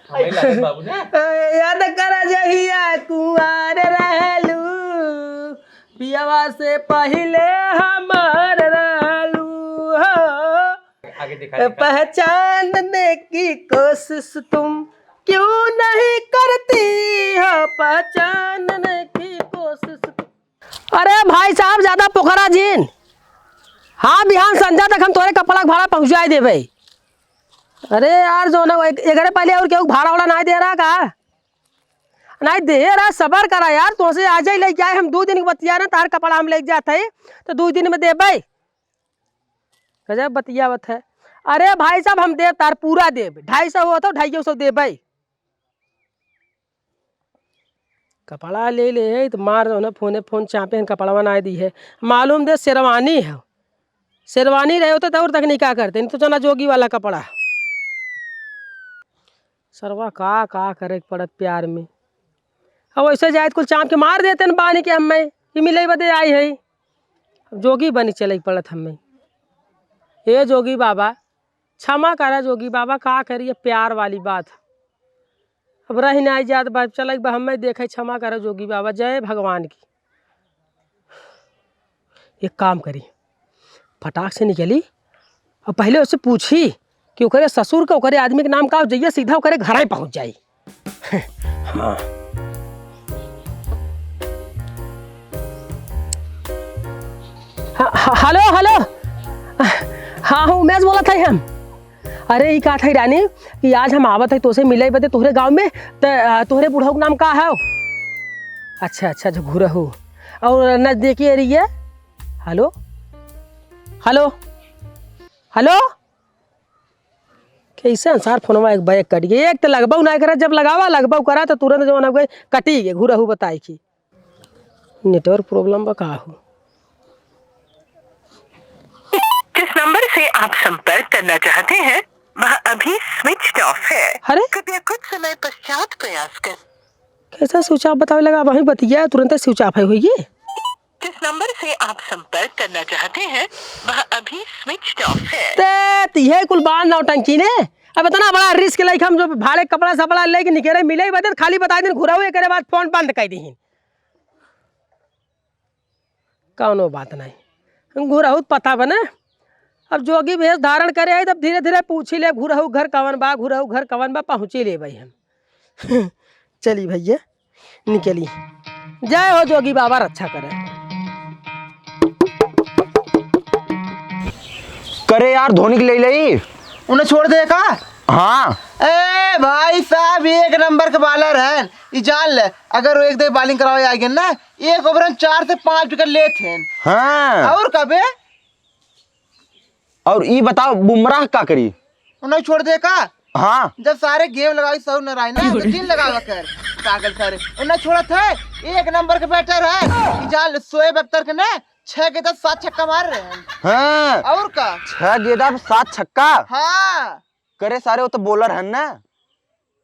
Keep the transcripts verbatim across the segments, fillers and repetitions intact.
हमें लागत बाबू ना। याद कर जहिया कुंवार रहलू, पियवा से पहिले हमार रहलू हो। आगे दिखा, दिखा। पहचानने की कोशिश तुम क्यों नहीं करती हो, पहचानने की कोशिश तुम। अरे भाई साहब, ज्यादा पोखरा जिन। हाँ, बिहान संझा तक हम तोरे कपड़ा के भाड़ा पहुँचाइ देबे। अरे यार, जो ना एक, एकरे पहिले और केहू भाड़ा वाड़ा नाहीं दे रहा का? नाहीं दे रहा, सबर करा यार, तोसे आजइ लइके आए, हम दुइ दिन के बतिया ना, तार कपड़ा हम लइके जात है, तो दुइ दिन में देबे। गजब बतियावत है। अरे भाई साहब, हम देब तार पूरा देब, ढाई सौ होत हो, ढाई सौ देबे। कपड़ा ले ले है तो मार जो ना फोने फोन चापे हैं, कपड़वा ना दी है। मालूम दे शेरवानी है, शेरवानी रहे होते तो और तक नहीं का करते, नहीं तो जना जोगी वाला कपड़ा। सरवा का का करे के पड़त प्यार में। अब वैसे जाए तो कुल चाप के मार देते न बानी के हमें कि मिले बदे आई है। अब जोगी बनी चले के पड़त हमें। हे जोगी बाबा, क्षमा करा जोगी बाबा, का करिए प्यार वाली बात। अब रही ना जात बा, चले बा हमें देखे, क्षमा करा जोगी बाबा, जय भगवान की। एक काम करी, फटाक से निकली और पहले उससे पूछी कि ओकरे ससुर का, ओकरे आदमी के नाम का हो, जइया सीधा ओकरे घर ही पहुँच जाई। हाँ। हाँ, हाँ, हेलो, हेलो। हाँ, हाँ, उमेश बोलत है हम। अरे, ई कहत है रानी कि आज हम आवत है तोसे मिले बदे तोहरे गाँव में, त, आ, तोहरे बुढ़ऊ के नाम का है? अच्छा, अच्छा, जो घुरहू। और नजदीकी एरिया? हेलो? हेलो? हेलो? कैसे अंसार फोनवा एक बैग कट गई। एक तो लगबऊ ना करा, जब लगावा लगबऊ करा तो तुरंत जवन हो गई कटी गई, घुरहू बताई की। नेटवर्क प्रॉब्लम बा का हो? जिस नंबर से आप संपर्क करना चाहते हैं, वह अभी स्विच ऑफ है। अरे? कृपया कुछ समय पश्चात प्रयास कर। कैसा स्विच ऑफ बतावे लगा? वहीं बतिया, तुरंत स्विच ऑफ है होई। जिस नंबर से आप संपर्क करना चाहते हैं, वह अभी स्विच ऑफ है। ते, तिहे कुल बात नौटंकी ने। अब इतना बड़ा रिस्क लेके हम जो भाड़े कपड़ा सपड़ा लेके निकले, मिले बदे खाली बताइ दिन घुराऊ, एकरे बाद फोन बंद कर दीहिन। कौनो बात नहीं, घुरहू त पता बने। अब जोगी भेष धारण करे आई, तब धीरे धीरे पूछी ले, घुरहू घर कवन बा, घुरहू घर कवन बा, पहुँची ले भाई हम। चली भैया, निकली। जय हो जोगी बाबा, रक्षा करे। करे यार, धोनी के ले लई। उन्हें छोड़ दे का? हाँ। ए भाई साहब, एक नंबर के बॉलर हैं। ई जान ले, अगर वो एक दे बॉलिंग करावे आ गए ना, एक ओवर में चार से पाँच विकेट लेत हैं। हाँ। और कबे? और ई बताओ, बुमराह का करी? उन्हें छोड़ दे का? हाँ। जब सारे गेम लगावे सहूर न रहे ना, तो जिन लगावा कर। पागल सारे। उन्हें छोड़त है, एक नंबर के बैटर है। ई जान ले, शोएब अख्तर के ना, छह गेंदा सात छक्का मार रहे हैं। हाँ। और का? छह गेंदा पे सात छक्का? हाँ। करे सारे, वो तो बॉलर है ना।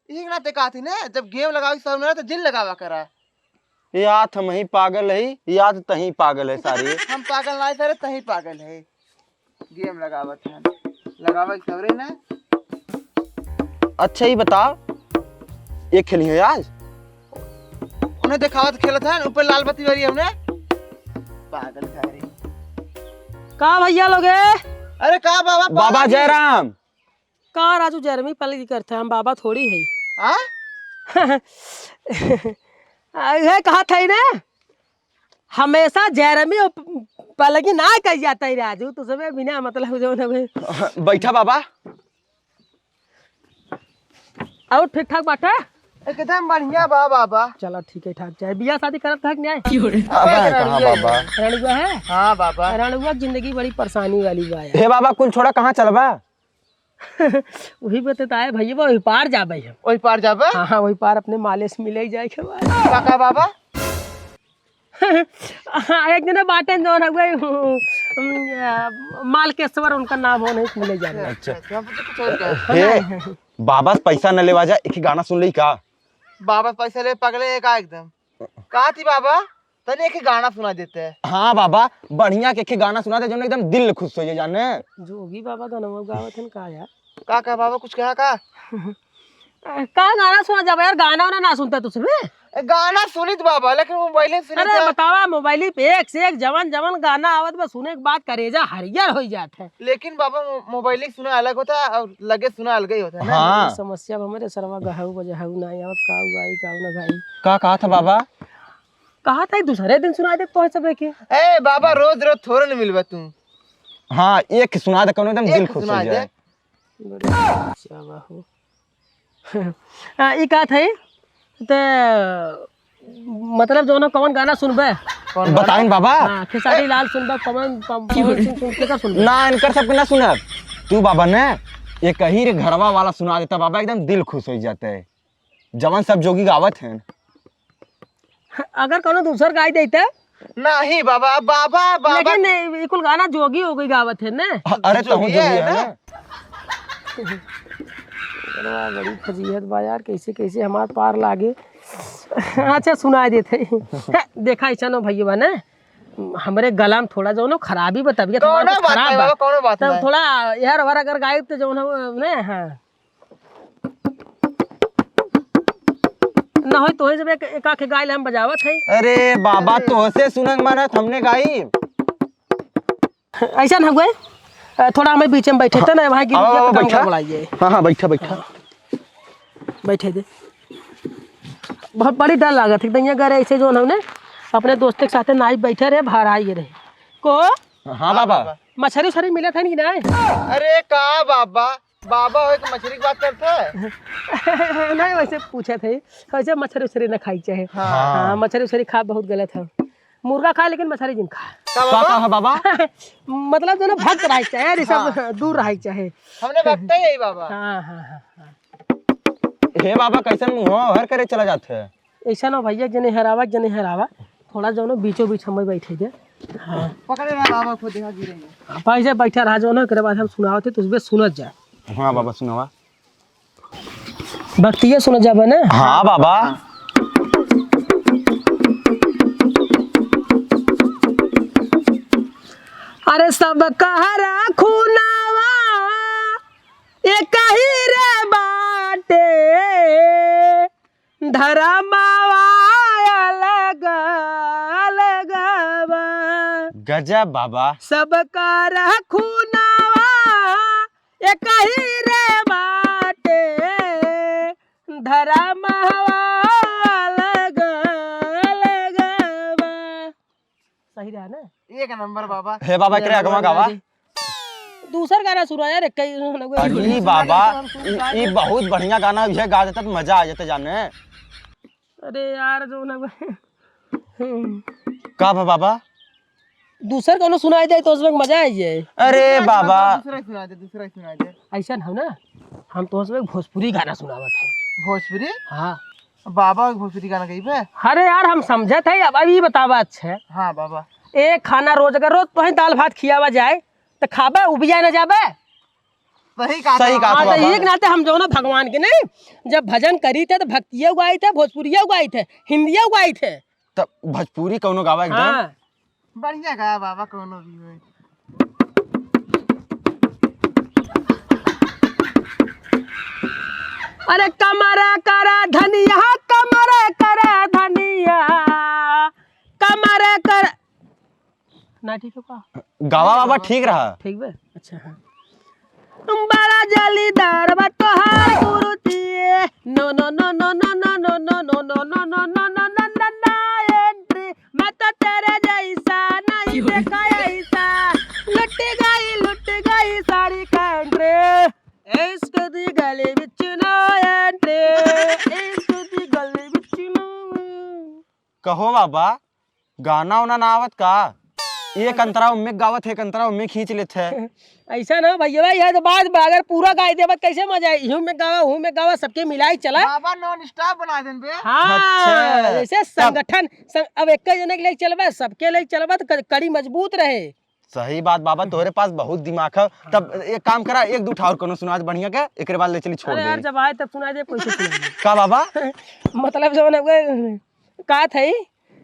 यही नाते कहा थी ना, जब गेम लगावे के शौक ना रहे, तो जिन लगावा करा। या त हमही पागल है, या त तहीं पागल है सारे। हम पागल ना है सारे, तहीं पागल है। गेम लगावत है, लगावे के शौक रहे ना। अच्छा, ई बताओ, एक खेली है आज? उन्हें देखावत खेलत है, ऊपर लाल बत्ती वाली हमने। पागल सारे। का भैया लोगे? अरे का बाबा, बाबा बाबा जी। जयराम। का राजू, जरमी पलगी करत है, हम बाबा थोड़ी है। हाँ? आ, इहे कहत है ना, हमेशा जरमी और प-, पलगी ना कही जाता है राजू, तो सबे बिना मतलब जो ना भाई। बैठा बाबा। और ठीक ठाक बाटे? एकदम बढ़िया बा बाबा। चला ठीक है ठाक, चाहे बियाह शादी करत है कि नहीं? अबे कहाँ बाबा? रणुआ है? हाँ बाबा। रणुआ की जिंदगी बड़ी परेशानी वाली बा यार। हे बाबा, कुल छोड़ा, कहाँ चलबा? वही बतताए भैया, वही पार जाबे हम। वही पार जाबे? हाँ, हाँ, वही पार अपने माले से मिले जाए के बाद। का, का बाबा? हाँ, एक जने बाटेन जौन हउए, उम, आ, मालकेश्वर उनका नाम हो, नहीं मिले जाने। अच्छा, अच्छा, हम तो कुछ और कहे। हे, बाबा से पैसा न लेवा जा, एक ही गाना सुन ले का? बाबा से पैसा ले पगले है का एकदम? का थी बाबा? तनी एक ही गाना सुना देते हैं। हाँ बाबा, बढ़िया के एक ही गाना सुना दे, जौन एकदम दिल खुश हो जाए जाने। जोगी बाबा गाना गावत हन का यार? का, का बाबा कुछ कहा का? का गाना सुना जब यार, गाना वाना ना सुनता तू सब? ए, गाना सुनित बाबा, लेकिन मोबाइल में सुनित अरे है। बतावा, मोबाइल पे एक से एक जवन जवन गाना आवत बा, सुने के बाद करेजा हरियर हो जात है। लेकिन बाबा, मो-, मोबाइल सुना अलग होता है और लगे सुना अलग ही होता है ना। हाँ। समस्या बा मेरे सरवा, गहू बजहू ना आवत, का गाई का ना गाई। का कहा था बाबा? कहा था दूसरे दिन सुना दे तो सब के। ए बाबा, रोज रोज थोड़े न मिलबा तू। हाँ, एक सुना दे, कौनो एकदम एक दिल खुश हो सुना दे। जाए। बड़ी समस्या बा हो। आ, ई का थई? ते मतलब जौन कौन गाना सुनबे? कौन गाना? बताइन बाबा। हाँ, खेसारी लाल सुनबे, पवन, पम-, पवन सिंह सुन, केकर सुनबे? ना, इनकर सबके ना सुनब। तू बाबा ने एक ही रे घरवा वाला सुना देता बाबा, एकदम दिल खुश हो जाते। जवन सब जोगी गावत हैं। अगर कौनो दूसर गाई देते? नहीं बाबा, बाबा, बाबा। लेकिन ई कुल गाना जोगी हो गई गावत है ना। अ-, अरे, तहूँ जोगी है ना? बड़ी फजीहत बा यार, कैसे, कैसे हमार पार लागे। अच्छा, सुनाई देते। देखा, ऐसा नो भैया ना, हमरे गला में थोड़ा जौन खराबी बा, तबियत हमार कौनो कुछ बात खराब नहीं बा। बाबा, कौनो बात तब नहीं। थोड़ा यार, वार अगर गायब तो जौन हो, ने, हाँ। ना होई तोहे जब एक, एक आखे गाइल हम बजावत है। अरे बाबा, अरे। तोहसे सुनंग मानत हमने गाई। ऐसा ना हुए, अ, थोड़ा हमें बीच में बैठे थे ना, वहाँ गिर आओ, गया आओ, तो काम बैठा। गड़बड़ाइए। हाँ, हाँ, बैठा, बैठा। बैठे दे। बहुत बड़ी डर लागत है, दैया गरे ऐसे जौन हमने अपने दोस्त के साथे नाई बैठे रहे, बाहर आई रहे। को हाँ बाबा। मछरी उछरी मिलत है कि नहीं? अरे का बाबा, बाबा होए के मछरी के बात करत है? नहीं, वैसे पूछत है, वैसे मछरी उछरी ना खाई चाहे। हाँ। हाँ, मछरी उछरी खा बहुत गलत है। मुर्गा खा, लेकिन मछरी जिन खा। का का बाबा? कहा बाबा? मतलब जो ना भक्त रहे चाहे, यार, ये सब हाँ। दूर रहे चाहे। हमने भक्त ही यही बाबा। हाँ, हाँ, हाँ, हाँ। हे बाबा, कैसन मुँह हर करे चला जात है? ऐसा ना भैया, जने हरावा, जने हरावा, थोड़ा जौनो बीचों बीच हमें बैठे दे। हाँ। पकड़े रहा बाबा, खुद देखा गिरेंगे। आप ऐसे बैठा रहा जौनो, एकरे बाद हम सुनावत है, तो उसमें सुनत जा। हाँ बाबा, सुनावा। भक्तिया सुनत जाबे ना? हाँ बाबा। अरे सब कहरा खुनावा एक ही रे बाटे, धरमावा अलग अलग बा। गजब बाबा। सबका रखुनावा एक ही रे बाटे, धरमावा अलग अलग बा। सही रहा ना? एक नंबर बाबा। हे बाबा, एकरे अगवा गावा। दूसर गाना सुना यार, एक कई अरे बाबा, हम सुन ई, पाए। ई बहुत बढ़िया गाना, ये गा देता तो मजा आ जाता जाने। अरे यार, जो ना का बा बाबा? दूसर गाना सुनाई दे तो उसमें मजा आ जाए। अरे दूसरा बाबा। सुना दे, दूसरा सुना दे, दूसरा सुना दे। ऐसा ना हो ना, हम तो उसमें भोजपुरी गाना सुनावत है। भोजपुरी? हाँ। बाबा के भोजपुरी गाना गई बे? अरे यार, हम समझत है, अब, अब ये बतावा अच्छे। हाँ बाबा। एक खाना रोज, अगर रोज तोहे दाल भात खियावा जाए, तो खाबे, उबिया न जाबे? सही कहा सही था कहा बाबा। था हाँ, तो बाबा। एक नाते हम जौन भगवान के नहीं, जब भजन करी थे, तो भक्तिया गाई थे, भोजपुरिया गाई थे, हिंदिया गाई थे। तब भोजपुरी कौनो गावा एकदम। हाँ। बढ़िया गाया बाबा, कौनो भी होए। अरे कमरा करा धनिया, कमरा करा धनिया, कमरा कर, ना ठीक है का? गावा बाबा ठीक रहा। ठीक बे? अच्छा, हाँ। बड़ा जालीदार बा तोहार कुर्ती। No, no, no, no entry। मैं तो तेरे जैसा नहीं देखा ऐसा। लुट गई, लुट गई सारी कंट्री। इश्क दी गली विच no entry। इश्क दी गली विच no। कहो बाबा, गाना उना ना आवत का? एक अंतरा उम्मे गावत है, एक अंतरा उम्मे खींच लेत है। ऐसा ना भैया, यह तो बात बा, अगर पूरा गाय देवत कैसे मजा आई? हूँ में गावा, हूँ में गावा, सबके मिलाई चला। बाबा non stop बना देन बे। हाँ, अच्छा। जैसे तब संगठन, सं-, अब एक जने के लिए चलबे, सबके लिए चलबे तो क-, कड़ी मजबूत रहे। सही बात बाबा, तोहरे पास बहुत दिमाग है। तब एक काम करा, एक दू ठा और कोनो सुना दे बढ़िया के, एकरे बाद ले चली छोड़ अरे यार, दे। जब आए तब सुना दे, कोई से सुना दे। का बाबा? मतलब जब ना का थे,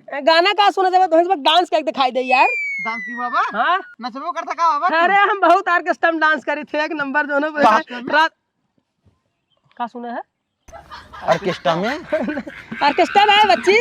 गाना का सुना देबा, तोहन सब डांस करके दिखाई दे यार। डांस की बाबा? हाँ। नचबो करता का बाबा? अरे हम बहुत ऑर्केस्ट्रा में डांस करी थे, एक नंबर दोनों पे। बाप रे। रात का सुने है? ऑर्केस्ट्रा में? ऑर्केस्ट्रा ना है बच्ची,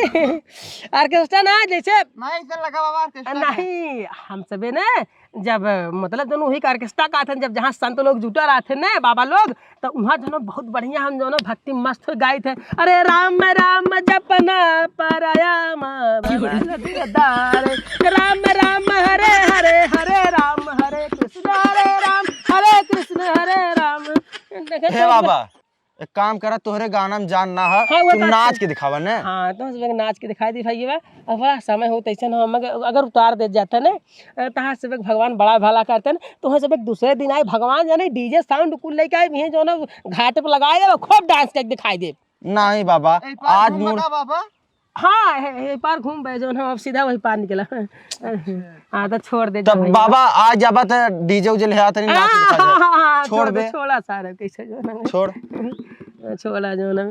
ऑर्केस्ट्रा ना है, जैसे नहीं, इधर लगा बाबा ऑर्केस्ट्रा। नहीं, हम सबे ने जब, मतलब, जौन वही के ऑर्केस्ट्रा का थे, जब जहाँ संत लोग जुटा रहते ने, बाबा लोग, तो वहाँ जौन बहुत बढ़िया हम जौन भक्ति मस्त हो गाइत है, "अरे राम राम जपना परायाम बाबा दिलदार, राम राम हरे हरे, हरे राम हरे कृष्ण, हरे राम हरे कृष्ण, हरे राम।" देखे हे तो बाबा, एक काम करा, तोहरे गाना में जान ना है, हाँ, वो तू तो नाच अच्छा। के दिखावा ने। हाँ, तो हम सबके नाच के दिखाई दी भाई, बा। अब बड़ा समय हो, तैसे ना हम अगर, अगर उतार दे जाते ने, अ, तहाँ से भगवान बड़ा भला करते ने, तो हम सब एक दूसरे दिन आए, भगवान जाने डीजे साउंड कुल लेके आए, यहीं जौन घाट पे लगाए, खूब डांस करके दिखाई दे। नहीं बाबा, ए, पार आज घूम मूड बता बाबा। हाँ, हे, हे, पार घूम बे, जौन हम अब सीधा वही पार निकला। अच्छा। हाँ, तो छोड़ दे, तब जब भैया। बाबा, आ जाबा तो डीजे उजे ले आते नहीं, नाच हाँ, दिखा हाँ, जाए। हाँ, हाँ, छोड़ छोड़ दे, बे। छोड़ा सारा, कैसे जो ना। छोड़। छोड़ा जो ना।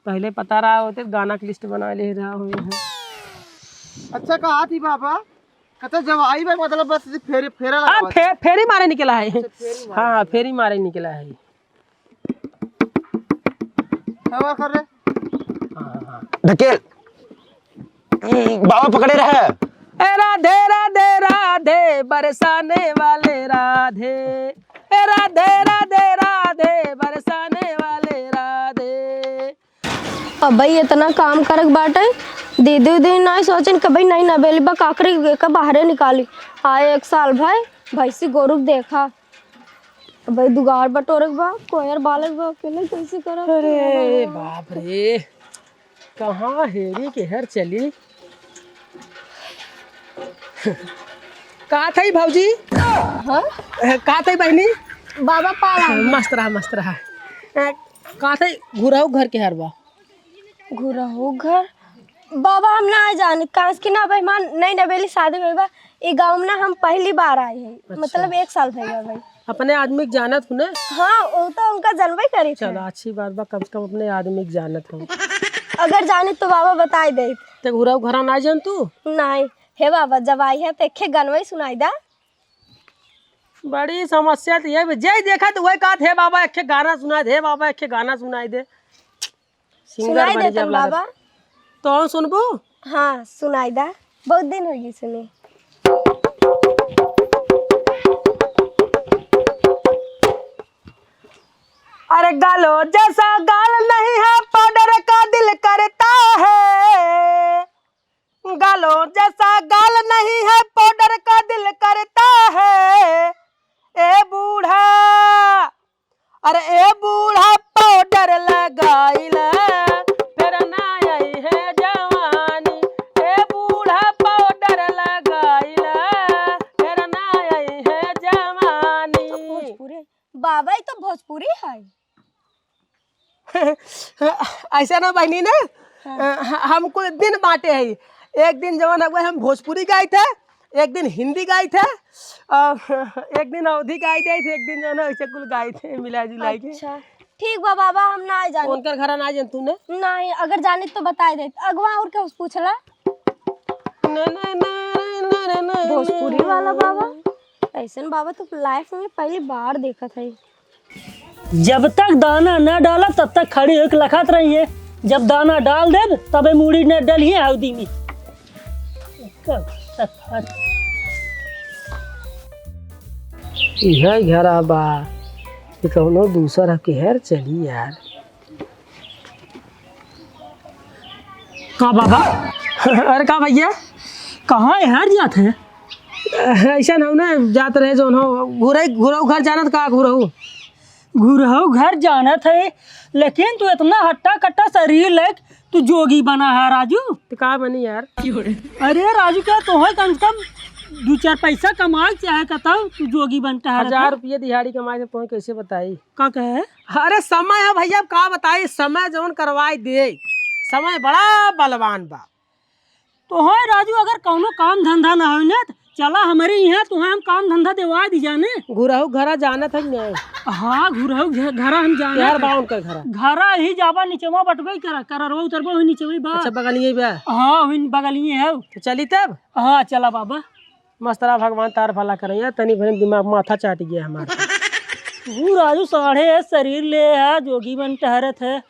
पहले पता रहा होते, गाना की लिस्ट बना ले रहा हो यहाँ। अच्छा, कहा थी बाबा? कहते जब आई बे, मतलब, बस फेरे, फेरा हाँ, लगा फे-, फेरी मारे निकला है। अच्छा, फेरी मारे हाँ, निकला। फेरी मारे निकला है। हवा कर रे। हाँ, हाँ। ढकेल। हम्म, बाबा पकड़े रहे। ए राधे, राधे, राधे, बरसाने वाले राधे। ए राधे, राधे, राधे, बरसाने वाले राधे। अबे इतना काम करक बाटे, दीदी उदी नाई सोचन कि भाई नई नवेली बा, काकरी के बाहरे निकाली। आए एक साल भाई, भैंसी गोरु के देखा। अबे दुगार बटोरक बा, कोयर बालक बा, अकेले कैसे करब? अरे बाप रे, कहाँ हेरी के हेर चली? का थई भौजी? हाँ? का थई बहिनी? बाबा पाला। मस्त रहा, मस्त रहा। ए, का थई घुरहु घर के हर बा? घुरहु घर? बाबा, हम ना जानी, काहे कि ना अबे हमार नई नवेली शादी भइल बा। ई गाँव में ना हम पहली बार आए हैं, अच्छा। मतलब एक साल भइल बा भाई। अपने आदमी के जानत हूँ ना? हाँ, वो तो उनका जानबे करी थे। चलो, अच्छी बात बा, कम से कम अपने आदमी के जानत हूँ। अगर जानी तो बाबा बताई दे। ते घुरहु घरा ना जान तू? नहीं। हे बाबा, जब आई है तो एक गानवा ही सुनाई दा। बड़ी समस्या तो ये, जे देखा तो वही कहत, "हे बाबा, एक गाना सुनाई दे, हे बाबा, एक गाना सुनाई दे।" सिंगर सुनाई बन देतन जाब लागत। बाबा। तो सुनबू? हाँ, सुनाई दा। बहुत दिन हो गई सुनी। अरे गालो जैसा गाल नहीं है, पाउडर का दिल करता है। गालो जैसा गाल नहीं है, पाउडर का दिल करता है। ए बूढ़ा, अरे ए बूढ़ा पाउडर लगाइला, फिर ना आई है जवानी। ए बूढ़ा पाउडर लगाइला, फिर ना आई है जवानी। भोजपुरी। बाबा, ई तो भोजपुरी है। ऐसा ना बहिनी ना, हाँ। अ, ह-, हम कुल दिन बाँटे हई। एक दिन जवन हउए हम भोजपुरी गाइत है, एक दिन हिंदी गाइत है, और एक दिन अवधी गाइत है, एक दिन जवन है ऐसे कुल गाइत है, मिला जुला के। अच्छा, ठीक बा बाबा, हम ना जानी। उनकर घरा ना जान तू ना? नहीं, अगर जानी तो बताई देत। अगवा और केहू से पूछला? ना, ना, ना, ना, ना, ना, ना। भोजपुरी वाला बाबा? ऐसन बाबा तो life में पहली बार देखत हई। जब तक दाना न डालब, तब तक खड़ी होके लखात रही है। जब दाना डाल देब, तबे मूड़ी न डलिए हौदी में। इहे घरा बा, कि कौनो दूसर ह, केहर चली यार। का बाबा? अरे का भैया, कहाँ एहर जात है? ऐसा ना, ना जात रहे जौन हो, घुरई, घुरऊ घर जानत का घुरऊ? घुरऊ घर जानत है, लेकिन तू इतना हट्टा कट्टा शरीर लेक तू जोगी बना है राजू। तो का बनी यार? अरे राजू, क्या तोहे कम से कम दू चार पैसा कमाए चाहे का, तब तू जोगी बनता है? हजार रुपये दिहाड़ी कमाए थे, तोहे कैसे बताई? का कहे? अरे समय है भैया, अब का बताई, समय जौन करवाई दे, समय बड़ा बलवान बा। तो है राजू, अगर कौनो काम धंधा ना होई ना, तो चला हमरे यहाँ, तुहे हम काम धंधा देवा दी जाने। घुरहु घरा जानत है कि नहीं? हाँ, घुरहु घ-, घरा हम जानत यार है। बा उनकर घरा। घरा ही जाबा, नीचवा बटबे करा, कररवा उतरबा, वही नीचवे बा। अच्छा, बगलिए बा। हाँ, वही बगलिए है। तो चली तब? हाँ, चला बाबा। मस्तरा भगवान तार भला करे, यार तनी भर दिमाग माथा चाट गया हमारा। वो राजू साढ़े है, शरीर ले है, जोगी बन टहरत है।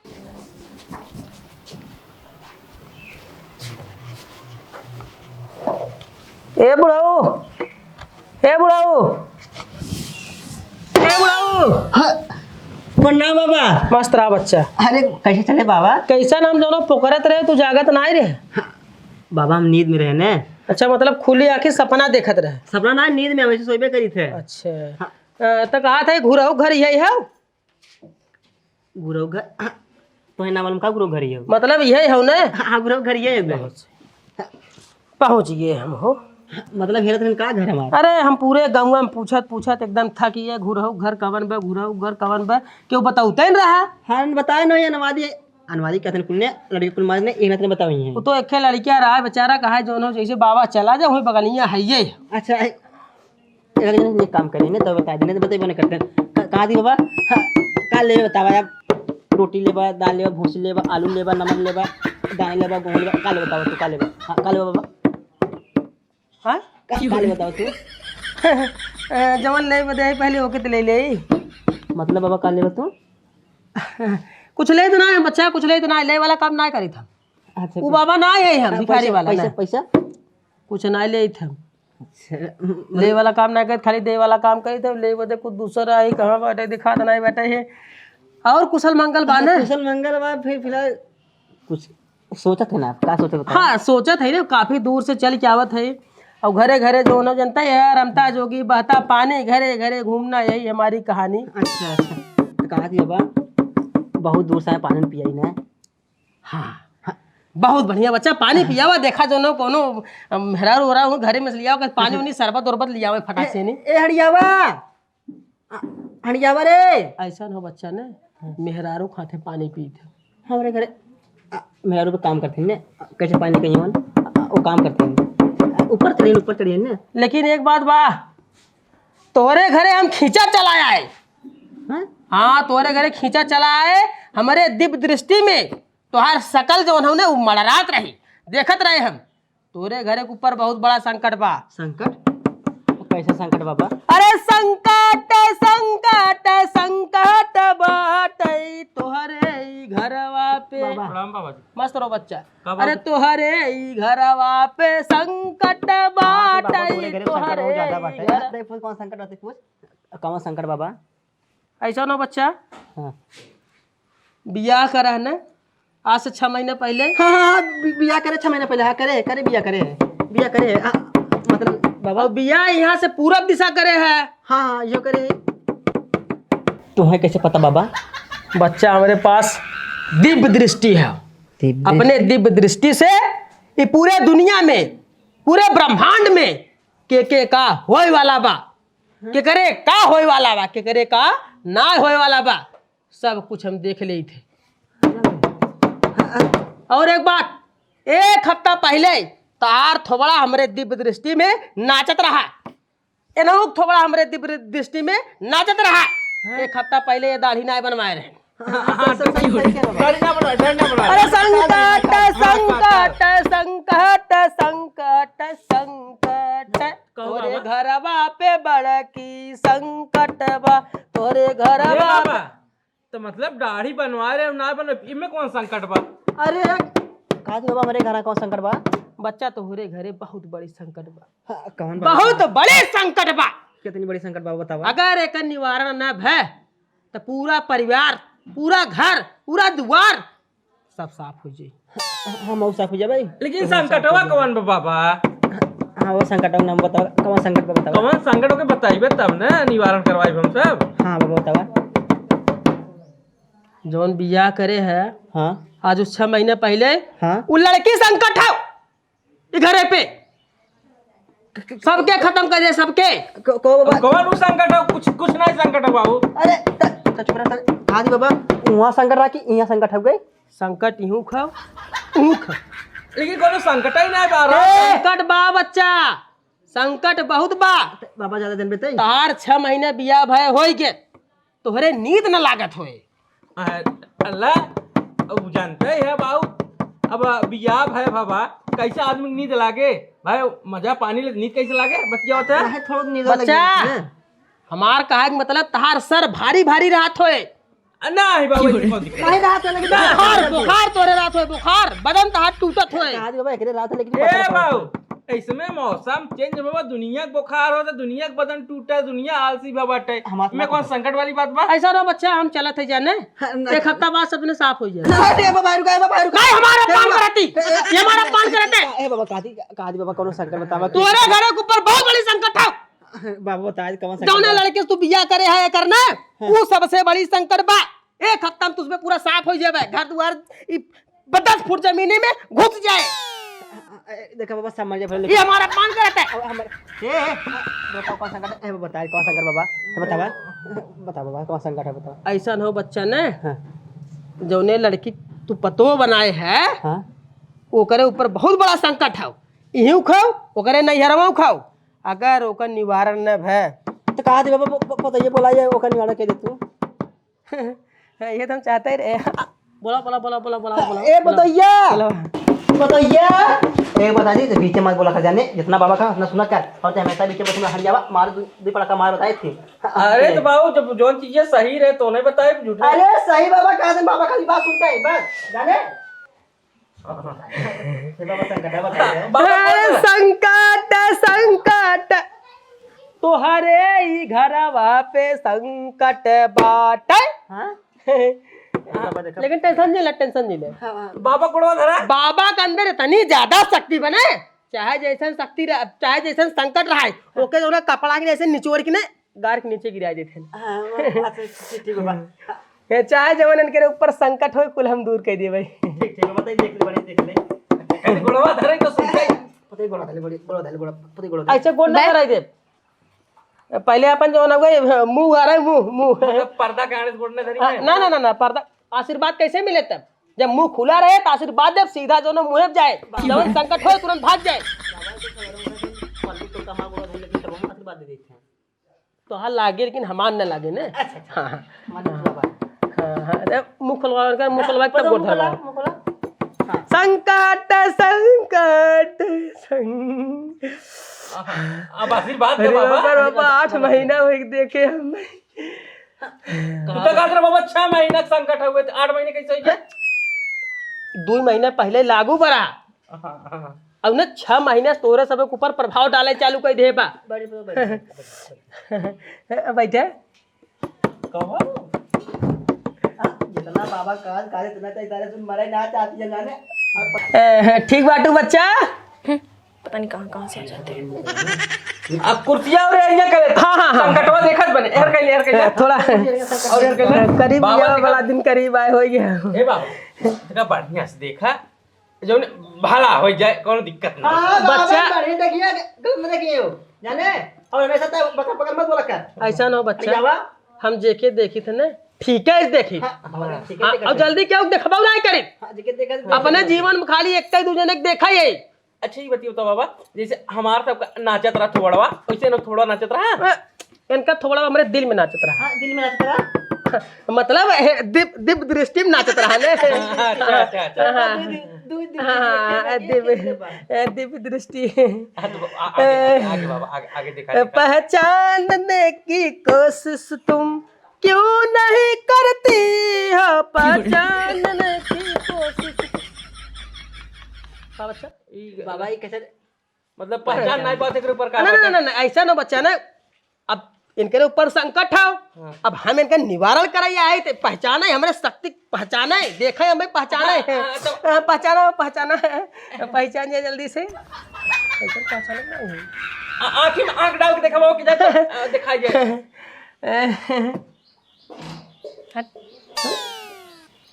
ए बुढ़ऊ, ए बुढ़ऊ, ए बुढ़ऊ। हाँ, प्रणाम बाबा। मस्त रहा बच्चा। अरे, कैसे चले बाबा? कैसा नाम जौनो पुकारत रहे, तू जागत नाहीं रहे? हाँ, बाबा, हम नींद में रहे ने। अच्छा, मतलब खुली आँखी सपना देखत रहे? सपना ना, नींद में हमेशा सोइबे करी थे। अच्छा। हाँ। अ, त कहा था, घुरऊ घर यही है? गुरु घर, तोहे ना मालूम का गुरु घर ये? मतलब यही हो ना? हाँ, गुरु घर ये है। बहुत सही। पहुँच गए हम हो। मतलब हेरत रहन का घर हमार? अरे हम पूरे गाँव में पूछत पूछत एकदम थक गए, घुरहु घर कवन बा, घुरहु घर कवन बा, केहू बतौते न रहा। हाँ, बताए न, ये अनवादी, अनवादी कहते हैं कुल ने, लड़की कुल मार ने, एक नाते बताओ ही है। वो तो एक लड़किया रहा बेचारा, कहा जो न जैसे बाबा चला जा, वही बगलिया है ये। अच्छा, एक, एक काम करी ने, तो बता देने, तो बतेबो नहीं करते। का, कहाँ दी बाबा? हाँ, का लेबे बतावा आप? रोटी लेबा, दाल लेबा, भूसी लेबा, आलू लेबा, नमक लेबा, दाल लेबा, गेहूँ लेबा, का लेबा बतावा तू, का लेबा? हाँ, का लेबा बाबा? हाँ? का, का लेबा बतावा तू? ए, जवन लेबे दे, पहले ओके तो ले ले। मतलब बाबा, का लेबा तू? कुछ ले तो ना है बच्चा, कुछ ले तो ना है, ले वाला काम ना करी था। अच्छा, वो बाबा ना है हम, हाँ, भिखारी पैसा, वाला पैसा, ना। पैसा? कुछ ना ले था। अच्छा, ले वाला काम ना करत, खाली दे वाला काम करत है। ले बदे कुछ दूसरा है, कहाँ बाटे, दिखात नहीं बाटे है। और कुशल मंगल बा ना? कुशल मंगल बा, फिर फिलहाल कुछ सोचत है ना आप, का सोचत बताओ? हाँ, सोचत है ना, काफी दूर से चल के आवत है। और घरे घरे जो ना जनता है, रमता जोगी बहता पानी, घरे घरे घूमना, यही हमारी कहानी। अच्छा, अच्छा, तो कहा कि बाबा बहुत दूर से आए, पानी पियाई ना। हाँ, हाँ, बहुत बढ़िया बच्चा, पानी पियावा, देखा जो नो कोनो, अम, मेहरारू ओहरारू घरे में से लियावा, पानी उनी शरबत उरबत लियावे फटाक से नी। ए हड़ियावा, आ, हड़ियावा रे। ऐसा न हो बच्चा ने, हाँ। मेहरारू खाते पानी पीत है। हमरे घरे, आ, मेहरारू पे काम करते हैं ने, आ, कैसे पानी कहीं वन, आ, वो काम करते हैं। आ, ऊपर चढ़िए, ऊपर चढ़िए ने। लेकिन एक बात बा, तोहरे घरे हम खींचा चला आए। हाँ? हाँ, तोहरे घरे खींचा चला आए, हमरे दिव्य दृष्टि में तोहार शकल जौन हौ ने, उ मड़रात रही, देखत रहे हम। तोरे घरे के ऊपर बहुत बड़ा संकट बा। संकट? कैसा संकट बाबा? अरे संकट, संकट, संकट बाटै तोहरे ई घरवा पे। बाबा। प्रणाम बाबा जी। मस्त रहो बच्चा। का बात? अरे तोहरे ई घरवा पे संकट हाँ, तो बाबा, बाटै तोहरे घरे संकट बहुत ज्यादा बाटै। घर- देख, पूछ, कौन संकट बाटै, पूछ। कौन संकट बाबा? ऐसा ना बच्चा, हाँ। बियाह करा है ना, आज से छह महीने पहले। हाँ, हाँ, हाँ, बि-, बियाह करे छह महीने पहले, हाँ, करे, करे, बियाह करे, बियाह करे, हाँ, मतलब, बाबा। और बियाह यहाँ से पूरब दिशा करे है। हाँ, हाँ, यो करे। तुम्हें कैसे पता, बाबा? बच्चा, हमारे पास दिव्य दृष्टि है। दिव्य दृष्टि? अपने दिव्य दृष्टि से ये पूरे दुनिया में, पूरे ब्रह्मांड में के, के का होए वाला बा, केकरे का होए वाला बा, केकरे का ना होए वाला बा, सब कुछ हम देख लेइत है। और एक बात, एक हफ्ता पहले तोहार थोबड़ा हमरे दिव्य दृष्टि में नाचत रहा, एनहु के थोबड़ा हमरे दिव्य दृष्टि में नाचत रहा। हाँ। एक हफ्ता पहले ये दाढ़ी नाय बनवाए रहे। हाँ, हाँ, हाँ, सब सही, सही कह रहे हो। दाढ़ी ना बनवाए, दाढ़ी ना बनवाए। अरे संकट, हाँ, हाँ, हाँ। संकट, संकट, संकट, संकट। कहो तोरे बाबा। घरवा पे बड़की संकट बा, तोरे घरवा अरे बाबा, पे। तो मतलब दाढ़ी बनवा रहे हो, ना बनवा, इनमें कौन संकट बा? अरे, का जी बाबा, हमरे घरा कौन संकट बा? बच्चा, तोहरे घरे बहुत बड़ी संकट बा। हाँ, कौन बा? बहुत बड़ी संकट बा। कितनी बड़ी संकट बा, बतावा। अगर एकर निवारण ना भय, तो पूरा परिवार, पूरा घर, पूरा दुआर सब साफ हो जाई। हम और साफ हो जाए भाई। लेकिन संकटवा कौन बा बाबा? हाँ, वो संकटवा नाम बताओ, कौन संकट बा बताओ। कौन संकट के बताइबे तब ना निवारण करवाइब हम सब। हाँ बाबा बतावा। जौन बियाह करे है, हाँ। आज उस छह महीने पहले, हाँ। वो लड़की संकट है। ई घरे पे सबके खत्म कर दे, सबके। क-, को बाबा? कौन उ संकट है? कुछ, कुछ नहीं संकट है बाबू। अरे, त, त चुप रह, त, हाँ जी बाबा, वहाँ संकट रहा कि यहाँ संकट हो गई? संकट यूं खाओ, यूं खाओ। लेकिन कोनो संकट ही नहीं बा रहा। ए! संकट बा बच्चा, संकट बहुत बा। बाबा ज्यादा दिन बेते। तोहार छह महीने बियाह भय होई के, तोहरे नींद न लागत होए। आ, अल्लाह, अब जानते हैं बाबू, अब बियाह भय बाबा, कैसे आदमी की नींद लागे? भाई, मजा पानी ले नींद कैसे लागे? बतिया होता है? काहे थोड़ा नींद बच्चा, लगे? हमार कहे के मतलब, तहार सर भारी भारी रहत होए। आ, नहीं बाबू, ऐसे कौन दिखे? नहीं रहत है, लेकिन बुखार, बुखार तोरे रहत होए, बुखार, बदन तहार टूटत होए। कहा जी बाबा, एकरे रहत है, लेकिन ए पतला बाबू, इसमें मौसम change बाबा, दुनिया के बुखार होता, दुनिया के बदन टूटा, दुनिया आलसी भा बाटे। हमार मैं कौन संकट वाली बात बा? ऐसा रहो बच्चा, हम चलत है जाने। हाँ, ना। एक हफ्ता बाद सब जने साफ हो जाए। ना, ए बाबा, रुका, ए बाबा, रुका। नहीं, हमारा ए पान बाबा। करती। ए, ए, ये हमारा पान करते। ए बाबा, कादी, कादी बाबा, कौनो संकट बतावा। तोरे घरे के ऊपर बहुत बड़ी संकट है। बाबा, बता, कौन संकट जौने बा? लड़के से तू बियाह करे है, एकर ना, हाँ। वो सबसे बड़ी संकट बा। एक हफ्ता में तुझमें पूरा साफ हो जाए, घर दुआर, ई दस फुट जमीनी में घुस जाए। ए, देखा बाबा, समझ जा, ये हमारा पान करता है। अब हमर, ए, ए, बताओ कौन संकट है? ए, बताओ कौन संकट बाबा? ए, बतावा। बताओ बाबा, कौन संकट है, बताओ। ऐसा न हो बच्चा ने, हाँ। जौने लड़की तू पतो बनाए है, हाँ। ओकरे ऊपर बहुत बड़ा संकट है। इहीं खाओ, ओकरे नैहरवा खाओ, अगर ओकर निवारण न भय। तो कहा दे बाबा, ब-, ब-, बताइए, बोला ये ओकर निवारण के दे तू। ये तो हम चाहते ही रहे। बोला, बोला, बोला, बोला, बोला, बोला, ए, बोला। बतैया। बोला। बतैया। ए, बता दी, तो बीचे मत बोला कर जाने, जितना बाबा का, उतना सुना कर। और ते हमेशा बीचे मत हट जावा, मार दू, दू पड़ाका मार बताए थे। अरे, तो बाबू, जब जौन चीजें सही रहे, तो नहीं बताए, झूठ। अरे, सही बाबा कहा दे, बाबा खाली बात सुनता है, बस, जाने? ये बाबा संकट है, बताइए। बाबा, बोल रहा है। संकट, संकट, तोहरे ही घरवा पे संकट बाटे। हाँ? बाबा देखा। लेकिन tension नहीं ले, tension नहीं ले। हाँ, हाँ। बाबा गोड़वा धरा। बाबा के अंदर इतनी ज्यादा शक्ति बने, चाहे जैसन शक्ति रह, चाहे जैसन संकट रहे, ओके जो ना कपड़ा के जैसे निचोड़ के ने गार के नीचे गिरा देते हैं। हाँ, वो बात है, ठीक, ठीक बाबा। ये चाहे जवन इनके ऊपर संकट होए, कुल हम दूर कर दिए भाई। ठीक, ठीक बाबा, बताइए, देख ले, बड़ी देख ले। अरे गोड़वा धरे तो सुनते हैं। पता ही गोड़ा धरे, बड़ी गोड़ा धरे, गोड़ा, पता ही गोड़ा धरे। ऐसे गोड़ ना बे- धराई दे। पहले अपन जो ना हुए, मुंह आ रहा है, मुंह, मुंह। मतलब पर्दा के आड़े से गोड़ ना धरी हाँ, है? ना, ना, ना, ना, पर्दा, आशीर्वाद कैसे मिले तब? जब मुंह खुला रहे तो आशीर्वाद, जब सीधा जो ना मुंह जाए, जवन संकट होए तुरंत भाग जाए। पल्लू तो कमा गोड़ा धरे, लेकिन तब हम आशीर्वाद दे देते हैं। तोहार लागे, लेकिन हमार न लागे ने। अच्छा, अच्छा। हाँ, हाँ। हमार दूसरा बात। हाँ, हाँ। अरे, मुंह खोलवा, उनका मुंह खोलवा, तब गोड़ धरवा। मुंह खोला, मुंह खोला। हाँ। संकट, संकट, संकट। अब आशीर्वाद दे अरे बाबा। बाबा, बाबा, आठ महीना हो गए देखे हम। तू तो कहत रहा बाबा, छह महीना के संकट हुए, तो आठ महीने कैसे हो गया? दो महीना पहले लागू बड़ा। हाँ, हाँ। अब ना छह महीने से तोरे सब के ऊपर प्रभाव डाले चालू कर दे बा। बड़ी, बड़ी, बड़ी, बड़ी। बैठे। कहो। हाँ, जितना बाबा काज, काज इतना चाहिए, तारे सुन मरे ना चाहती है जाने। और प- ए, ठीक बाटू बच्चा। हम्म, पता नहीं कहाँ, कहाँ से आ जाते हैं। अब कुर्सिया और एरिया करे। हाँ, हाँ, हाँ। संकटवा देखत बने, एर कैले, एर कैले। थोड़ा और एर कैले। करीब बाबा लिया, देखा। बड़ा दिन करीब आए हो गया। ए बाबा, इतना बढ़िया से देखा। जौन भला हो जाए, कौनो दिक्कत ना। हाँ, बाबा बच्चा। बढ़िया देखिए, गलत ना देखिए हो, जाने? और हमेशा तो बता पकड़ मत बोला कर। ऐसा ना हो बच्चा। भैयावा। हम जेके देखी थे ना, ठीक है, इस देखी। हाँ, हाँ, ठीक है, हाँ, ठीक है, और ठीक है। जल्दी क्या देखबा नहीं करी। हाँ, जेके देखा, अपने देखा। जीवन में खाली एक ही दू जने के देखा ही है। अच्छा, ये बताइए तो बाबा, जैसे हमार सबका नाचत रहा थोड़वा, वैसे ना थोड़ा नाचत रहा। हाँ, इनका थोड़ा हमरे दिल में नाचत रहा। हाँ, दिल में नाचत रहा। मतलब, ए, दिव्य, दिव्य दृष्टि में नाचत रहा ने। अच्छा, अच्छा, अच्छा। हाँ, हाँ। दू, दू, दू, हाँ, दू, हाँ, दू, दिव्य, दू, दू, ए, दिव्य दृष्टि। हाँ, तो आ-, आगे, ए, आगे बाबा, आगे, आगे दिखा, दिखा। पहचानने की कोशिश तुम क्यों नहीं करती हो, पहचानने की कोशिश। का बच्चा? ई बाबा, ई कैसे मतलब पहचान नहीं पाते, एकरे ऊपर का ना, ना, बात ना, है? ना, ना, ऐसा ना बच्चा ना। अब इनके ऊपर संकट है, हाँ। अब हम इनका निवारण कराइए आए थे, पहचाना है, हमरे शक्ति पहचाना है, देखा है, हमें पहचाना है। हाँ, हाँ, तो हाँ, पहचाना है, पहचाना है, पहचान जाए जल्दी से। कैसे पहचाने नहीं है? आ-, आँखी में आँख डाल के देखा बाबा, कि जाए तो, आ, दिखाई जाए। हट।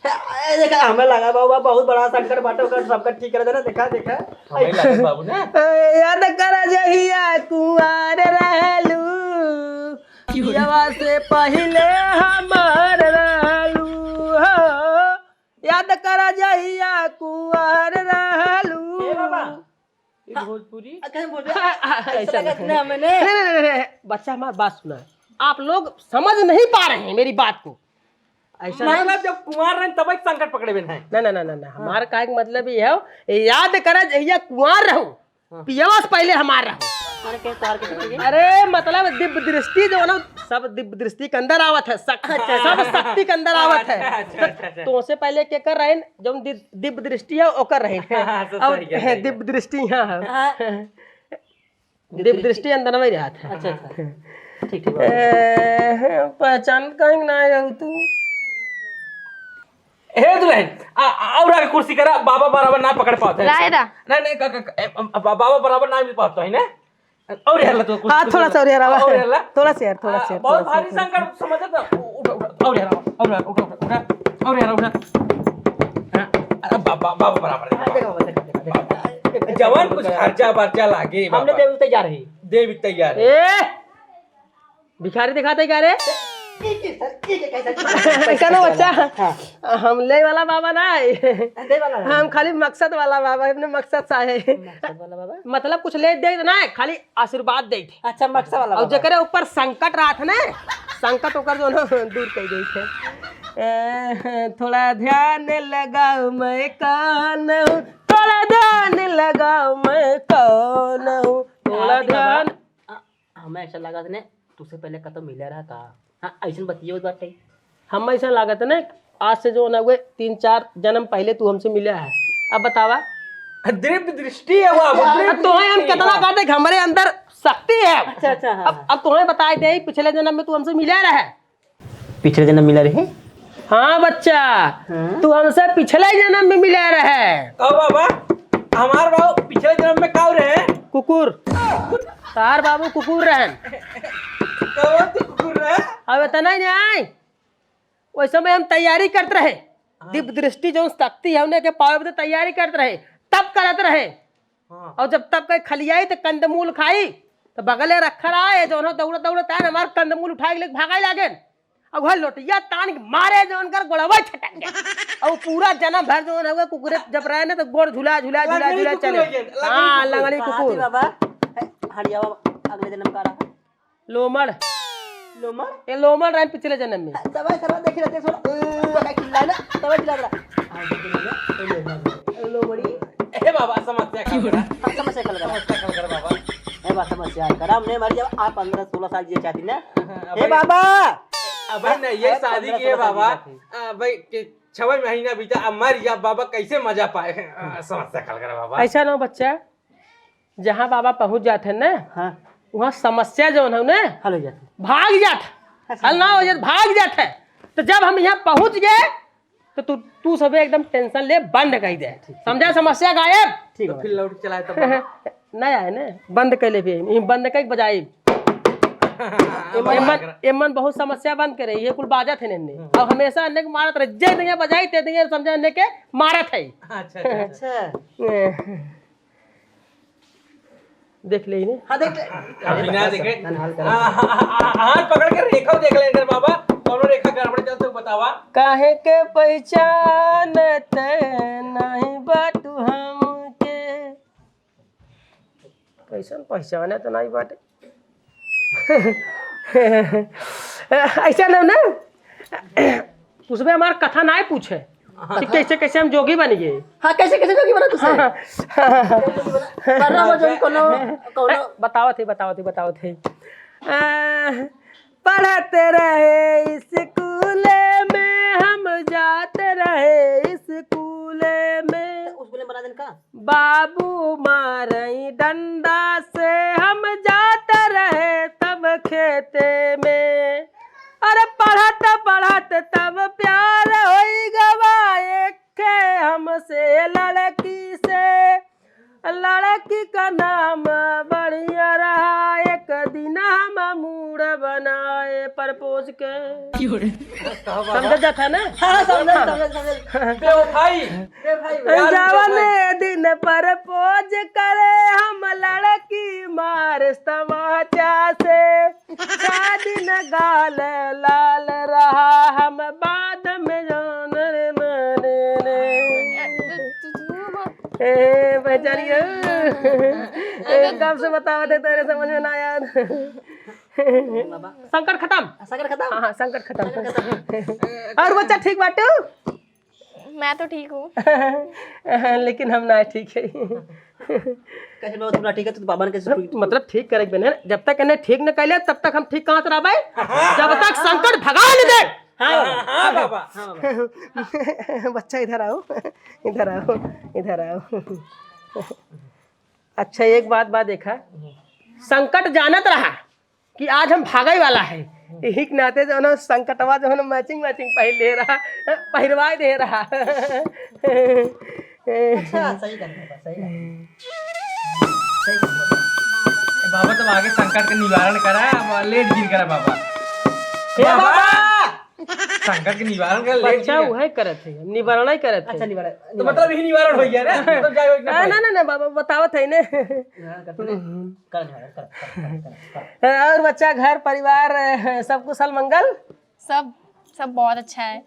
ए, देखा, हमें लगा बाबा बहुत बड़ा संकट बाटे, ओकर सबका ठीक कर देना, देखा, देखा। हमें लगा बाबू ना। ए, याद कर जहिया कुंवार रहलू, पियवा से पहिले हमार रहलू हो। याद कर जहिया कुंवार रहलू। ए बाबा, ई हाँ। भोजपुरी? आ, कहीं भोजपुरी? हाँ, हाँ, ऐसा ऐसा लगा नहीं। इतना मैंने नहीं, नहीं, नहीं, नहीं, बच्चा, हमारी बात सुना। आप लोग समझ नहीं पा रहे हैं मेरी बात को। ऐसा मतलब, नहीं। जब कुमार रहे, तब एक संकट पकड़े में है। ना, ना, ना, ना, ना, हाँ। हमारा कहे का मतलब ये है, याद करा जहिया कुमार रहो, हाँ। पियवा से पहले हमार रहो। अरे, के तार के पकड़ गई? अरे, मतलब, दिव्य दृष्टि जो है ना, सब दिव्य दृष्टि के अंदर आवत है, शक-, अच्छा, अच्छा। सब शक्ति के अंदर आवत है। अच्छा, अच्छा, अच्छा, अच्छा। तो उससे पहले के कर रहे, जौन दि-, दिव्य दृष्टि है, ओकर रहे। हाँ, हाँ, सब अब सही कह रहे हैं। दिव्य दृष्टि यहाँ है। हाँ। दिव्य दृष्टि अंदर में रहत है। अच्छा, अच्छा। ठीक, ठीक, बाबा। ए, पहचान कहीं ना आयो तू। हे दुल्हन, आ, आ, और आगे कुर्सी करा, बाबा बराबर ना पकड़ पावत है। राय रा। नहीं, नहीं, का, का, का, ए, अम, बा-, बाबा बराबर ना मिल पावत है ना? और हेला तो कुछ, हाँ, कुछ थोड़ा सा और हेला। और हेला। थोड़ा सा यार, थोड़ा आ, सा यार, बहुत थोड़ा सा, भारी थोड़ा सा। संकट समझत है। उ-, उठा, उठा, और हेला, और हेला, उठा, उठा, उठा, और हेला, उठा। हाँ, अरे बाबा, बाबा बराबर है। हाँ, देखो, देखो, देखो, देखो। जवन कुछ खर्चा बर्चा लागे, हमने बाबा। देवे तैयार है। देवे तैयार है। ए! भिखारी दिखाते का रे? कैसा ना बच्चा? हाँ। हम ले वाला बाबा ना है। दे वाला है। हम खाली मकसद वाला बाबा, अपने मकसद सा है। मकसद वाला बाबा? मतलब कुछ ले दे ना है, खाली आशीर्वाद दे। अच्छा, मकसद वाला और बाबा। जेकरे ऊपर संकट रहत ना, संकट ओकर जो ना दूर कर देत है। ए, थोड़ा ध्यान लगाओ मैं कौन हूँ, थोड़ा ध्यान लगाओ मैं कौन हूँ, थोड़ा हाँ, जी बाबा। ध्यान। हमें ऐसा लागत ने, तुझसे पहले कतौ मिला रहा का? हाँ, ऐसन बतियो बाटे। हम ऐसा लागत ने, आज से जो ना हुए, तीन चार जन्म पहले तू हमसे मिला है। अब बतावा। दिव्य दृष्टि है वो, अब दिव्य अब तोहे हम दृष्टि। कितना कहते कि हमारे अंदर शक्ति है। अच्छा, अच्छा, हाँ, अब, हाँ। अब तोहे बताए दे, पिछले जन्म में तू हमसे मिला रहे। पिछले जन्म मिला रहे? हाँ बच्चा, हाँ? तू हमसे पिछले जन्म में मिला रहे। कहो बाबा, हमार बाबू पिछले जन्म में का रहे? कुकुर। तार बाबू कुकुर रहन। कहो तो कुकुर रहे? अब इतना ही नहीं, वैसे में हम तैयारी करत रहे। हाँ। दिव्य दृष्टि जो शक्ति है, उन्हें के पावे बदे तैयारी करत रहे, तप करत रहे। हाँ। और जब तब कहीं खलियाई तो कंदमूल खाई, तो बगले रखा रहा है, जो दौड़त दौड़त आए, हमार कंदमूल उठा के लेके भागा लागे। और वह लोटिया तान के मारे, जो उनकर गोड़वा छटक गया। और पूरा जन्म भर जो है, कुकुरे जब रहे ना, तो गोड़ झुला, झुला, झुला, लंगड़ी झुला कुकुर चले। हो गया, लंगड़ी हाँ, कुकुर। लंगड़ी हाँ, कुकुर। बाबा, है, हरियावा अगले जन्म का रहा। लोमड़। लोमड़? ये लोमड़ रहे पिछले जन्म में। हाँ, तब ऐसा रहा, देख रहे थे, सुन, ओ, का चिल्ला ना, तब चिल्ला रहा। हाँ, देख रहे ना, ये लोमड़। लोमड़ी। ए बाबा, समस्या का करा? हाँ, समस्या का लगा। समस्या का करा बाबा? ए बा, समस्या का करा। हमने मर जाओ, आप पन्द्रह सोलह साल जिए चाहती ना। हाँ, ए भाई। बाबा। अब भाई ना, ये अरे, शादी पन्द्रह किए सोलह साल बाबा। जिए चाहती। आ, भाई, के छवे महीना बीता, अब मर जा बाबा, कैसे मजा पाए? आ, समस्या का लगा बाबा। ऐसा ना बच्चा, जहाँ बाबा पहुँच जात है ना, हाँ। वहाँ समस्या जौन है ना, हल हो जात है। भाग जात है। अच्छा। हल ना हो जात, भाग जात है। तो जब हम यहाँ पहुँच गए, तो तू, तू सबे एकदम tension ले बंद कर दे। ठीक, ठीक, समझा? ठीक। समस्या गायब। ठीक तो है। फिर लौट के चलाए तब बाबा। नहीं आए ना, बंद कर ले फिर, यहीं बंद कर बजाई। एमन, एमन, एमन बहुत समस्या बंद करे, ये कुल बाजत है ने। हम्म। अब हमेशा अन्ने के मारत रहे, जे दिंगे बजाई, ते दिंगे समझा अन्ने के मारत है। अच्छा, अच्छा, अच्छा। अच्छा। ए। देख ले इन्हें। हाँ, देख ले। अभी ना देखे। ना, ना, हल्का हाँ, रख। हाँ, हाँ, हाँ, हाथ पकड़ के रेखा देख ले इधर बाबा, कौनो रेखा गड़बड़ चल तो बतावा। काहे के पहचानत नहीं बाटू हमके। कैसन पहचानत नहीं बाटे? ऐसा ना, ना। उसमें हमार कथा ना पूछे कि हाँ। कैसे, कैसे हम जोगी बन गए। हाँ, कैसे, कैसे जोगी बना तुझसे? हाँ, हाँ। करना हो जोगी कोनो, कोनो। बतावत है, बतावत है, बतावत है। आ, पढ़त रहे स्कूले में, हम जात रहे स्कूले में। स्कूले में बना देन का? बाबू मारई डंडा से, हम जात रहे तब खेते में। अरे पढ़त पढ़त तब प्यार होई गवा एक हमसे लड़की से। लड़की का नाम बढ़िया रहा, एक दिन हम मूड बनाए propose के। क्यों रे? समझ जाता है ना? हाँ, समझ, समझ, समझ। बेवफाई। बेवफाई, बेवफाई। जवने दिन propose करे हम लड़की मार तमाचा से, छह दिन गाल लाल रहा हम बाद में जान रे मारे रे। ए, पहचान गया। ए, कब से बतावत है तेरे समझ में ना आया। संकट खत्म। संकट खत्म? हाँ, हाँ, संकट खत्म। संकट खत्म। और बच्चा ठीक बाटू? मैं तो ठीक हूँ। लेकिन हम ना ठीक है। कैसे बाबा, तू ना ठीक है, तो बाबा ने कैसे ठीक? मतलब ठीक करे के बने, जब तक इन्हें ठीक न कर ले, तब तक हम ठीक कहाँ से रहबे? जब तक संकट भगा न दे। हाँ बाबा। हाँ बाबा। हाँ बाबा। बच्चा इधर आओ, इधर आओ, इधर आओ। अच्छा, एक बात, बात देखा, संकट जानत रहा कि आज हम भागे वाला है, यही के नाते जो है ना, संकटवा जो है ना, matching matching पहिर ले रहा, पहिरवाए दे रहा। अच्छा, सही कर बाबा, सही कर। सही कर बाबा। ए बाबा, तब आगे संकट के निवारण करा, अब लेट गिन करा बाबा। हे बाबा! संकट के निवारण कर, लेट बच्चा गिन। उहे करत है, निवारण ही करत है। अच्छा, निवारण, तो निवारण। मतलब यही निवारण हो गया ना? मतलब जाए, ना, ना, ना, बाबा, बतावत है ने। निवारण करते हैं। कर निवारण, कर, कर, कर, कर, कर। और बच्चा, घर परिवार, सब कुशल मंगल? सब, सब बहुत अच्छा है।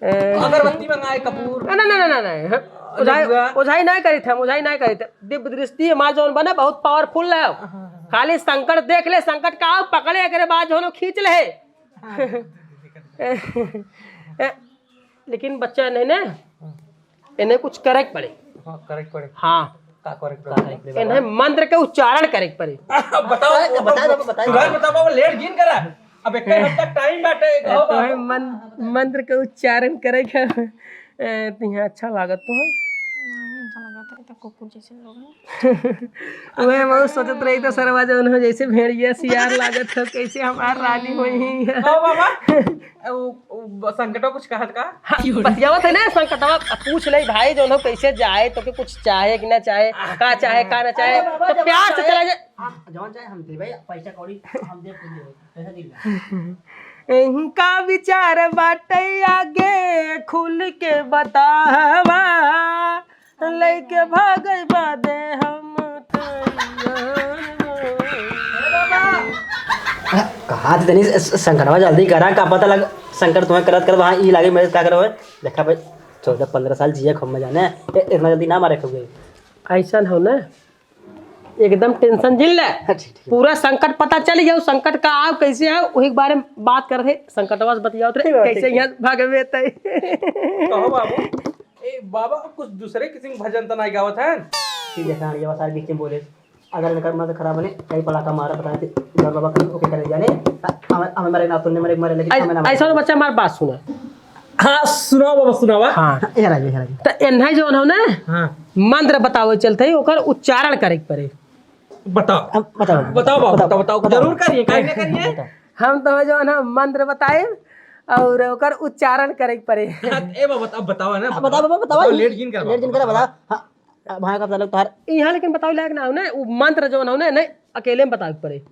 अगरबत्ती मंगाए, कपूर। ना, ना, ना, ना, ना, ना। ओझाई, लड्डुआ। ओझाई नहीं करी थे, ओझाई नहीं करी थे। दिव्य दृष्टि हमार जौन बने बहुत powerful है। हाँ, हाँ, हाँ। खाली संकट देख ले, संकट का आओ पकड़े, एकरे बाद जौन खींच ले। हाँ, हाँ, हाँ, हाँ। लेकिन बच्चा नहीं ने, हाँ। इन्हें कुछ करे के पड़े। हाँ, करे के पड़े। हाँ। का करे के पड़े? इन्हें मंत्र के उच्चारण करे के पड़े। बताओ, बताओ, बताओ, बताओ, बताओ। तुरंत बताओ, बाबा, लेट जिन करा। अब एक हफ्ता टाइम बाटे, कहो तो बाबा। है मन-, मंत्र के उच्चारण करे के, ए, तो यहाँ अच्छा लागत तो है। नहीं, अच्छा लगा था, ये तो कुकुर जैसे लोग हैं। वह बहुत सोचत रही तो सरवा जौन हो, जैसे भेड़िया सियार लागत हो, कैसे हमार रानी होई। कहो बाबा, ए, वो, वो संकटवा कुछ कहत का? हाँ, बतियावत है ना संकटवा, अब पूछ ले भाई, जौन हो कैसे जाए, तो के कुछ चाहे कि ना चाहे, का चाहे, का ना चाहे, अरे बाबा, तो जब प्यार से चाहे, चला जाए। आप जौन चाहे हम देबे, पैसा कौड़ी हम दे पूरे, पैसा दे दे। इनका विचार बाटे आगे खुल के बतावा, लेके भागे बादे हम तैयार हो। अरे, कहा थे तनी स-, संकटवा जल्दी करा, का पता लग संकट तुम्हें करत करत वहाँ ई लागे, मेरे का करवे। देखा भाई, चौदह पन्द्रह साल जिए खूब मजा ने, ए-, इतना जल्दी ना मारे खूब गई। ऐसा हो ना, एकदम tension जिन ले। हाँ, ठीक, ठीक। पूरा संकट पता चल गया, संकट का आओ, कैसे आओ, वही के बारे में बात करत है, संकटवा से बतियावत रहे, ठीक बा, कैसे ठीक। यहाँ भागवे तय। कहो बाबू, ए बाबा, कुछ दूसरे किस्म के भजन तो नहीं गावत है? ठीक है, हाँ, ये सारे बीच में बोले, अगर इनका मत खराब बने, कहीं पड़ाका मारा, पता नहीं, जब बाबा कहीं ओके करे जाने, हमें, हमें मरे ना, तुमने मरे, मरे, लेकिन ऐस-, हमें ना मरे। ऐसा बच्चा, हमारी बात सुना। हाँ, सुनाओ बाबा, सुनावा। हाँ। ये रहा, ये रहा। तो इन्हें जो उन्होंने हाँ। मंत्र बतावे चलते ही ओकर उच्चारण करे के पड़े। बताओ। अब बताओ। बताओ बाबा, बताओ। बताओ, बताओ। जरूर करिए, काहे ना करिए? बताओ। हम तो जो है ना मंत्र बताए और ओकर उच्चारण करे के पड़े। हाँ, ए बाबा, अब बताओ ना, अब बताओ बाबा, बताओ। लेट जिन कर, लेट जिन कर, बताओ। हाँ, अब हाँ, का मतलब तार। यहाँ लेकिन बताओ लायक ना हो ना, वो मंत्र जो ना हो ना, नहीं, अकेले में बतावे के पड़े।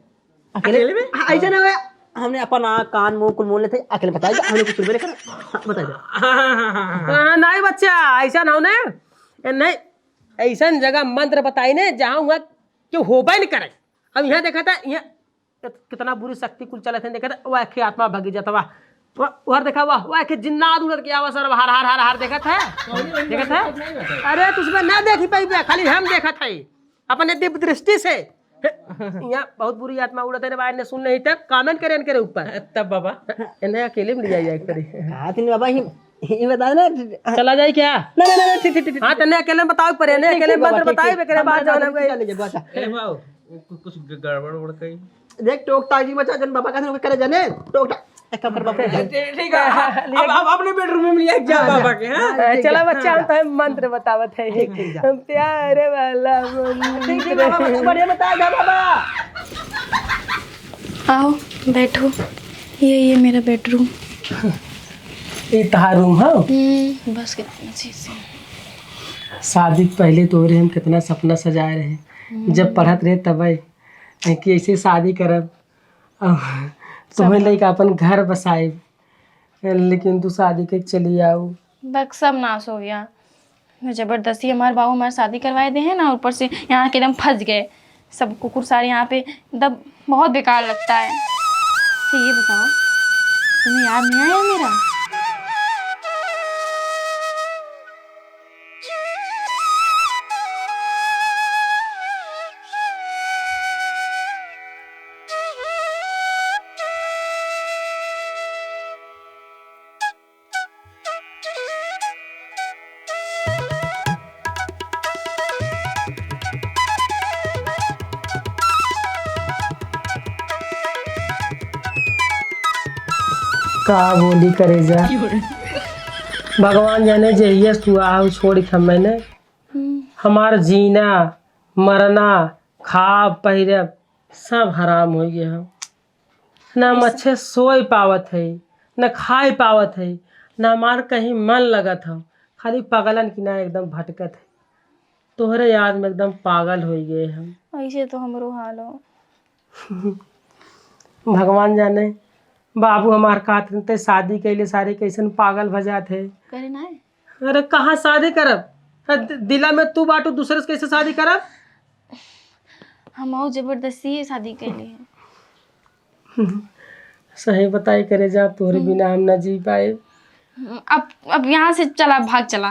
अकेले? अकेले में? हाँ, ऐसे ना हो, हमने अपन आँख, कान, मुँह कुल मोड़ लेते, अकेले बताइए, हमने कुछ सुनबे नहीं करा। हाँ, बताइए। हाँ, हाँ, हाँ, हाँ, हाँ। हाँ, नहीं बच्चा, ऐसा ना हो ना, ए, नहीं, ऐसा जगह मंत्र बताई ने, जहाँ हुआ कि होबे नहीं करे। अब यहाँ देखा था, यहाँ कित-, कितना बुरी शक्ति कुल चलत है, देखत है, वह के आत्मा भगी जात बा। वह, वह देखा, वह, वह के जिन्नात उड़त के आवा सर, हर, हर, हर, हर देखत है, देखत है। अरे, तुझमें ना देखी पाई बे, खाली हम देखत है, अपने दिव्य दृष्टि से। यहाँ बहुत बुरी आत्मा उड़त है रे भाई, ने सुन नहीं तब comment करे इनके ऊपर। तब बाबा? इन्हें अकेले में ले जाए एक परी। कहा थी बाबा, ही, ही बताओ ना। चला जाए क्या? ना, ना, ना, ना, ठीक, ठीक, ठीक, हाँ, ठीक। तन्ने अकेले में बताओ परे, ठीक, इन्हें ठीक, अकेले ठीक, में मंत्र बाबा, ठीक, बताए, ठीक। एकरे बाद हम जाओ ना जाए, भाई। चले जाए, बाबा। ए बाबू, कु-, कुछ ग-, गड़बड़ उड़बड़ कहीं? देख, टोक टाक जी मचा, जन बाबा का ओके करे जाने, टोक टाक, एक काम कर बाबा। ठीक, ठीक है, अब, अब अपने bedroom में ले जा हाँ, बाबा जा। के, हाँ? हाँ, ठीक चला है। बच्चा, हाँ, हम जा। तो मंत्र बतावत है। ठीक, ठीक, जा। हम प्यारे वाला मंत्र। ठीक, ठीक, बाबा, बता, बढ़िया बता, जा बाबा। आओ, बैठो। ये, ये मेरा bedroom। ये तहार room है? हम्म, बस कितना चीज़ है। शादी के पहले तोरे हम कितना सपना सजाए रहे। हम्म। जब पढ़त रहे तब कि ऐसे शादी करब, अब तुम्हें सब लेके अपन घर बसाए, लेकिन तू शादी के चली आओ। बक, सब नाश हो गया। जबरदस्ती हमार बाबू हमार शादी करवाए दे हैं ना, ऊपर से यहाँ के एकदम फंस गए। सब कुकुर सारे यहाँ पे, एकदम बहुत बेकार लगता है। तो ये बताओ, तुम्हें याद नहीं आया मेरा? का बोली करेजा। भगवान जाने जहिया से तू आओ छोड़ के मैंने हमार जीना, मरना, खाब, पहिरब, सब हराम होइ गया हो। ना हम अच्छे सोए पावत है, ना खाए पावत है, ना हमार कहीं मन लगत हो। खाली पागलन की ना एकदम भटकत है। तोहरे याद में एकदम पागल होइ गए हम। ऐसे तो हमरो हाल हो। भगवान जाने, बाबू हमार का तुरंते शादी कैले सारे कैसन पागल भजात है। करे ना है? अरे कहाँ शादी करब? अ, दि-, दिला में तू बाटू, दूसरे से कैसे शादी करब? हम और जबरदस्ती ही शादी कैले हैं। सही बताई करे जा, तोहरे हम्म। बिना हम ना जी पाए। हम्म, अब, अब यहाँ से चला, भाग चला।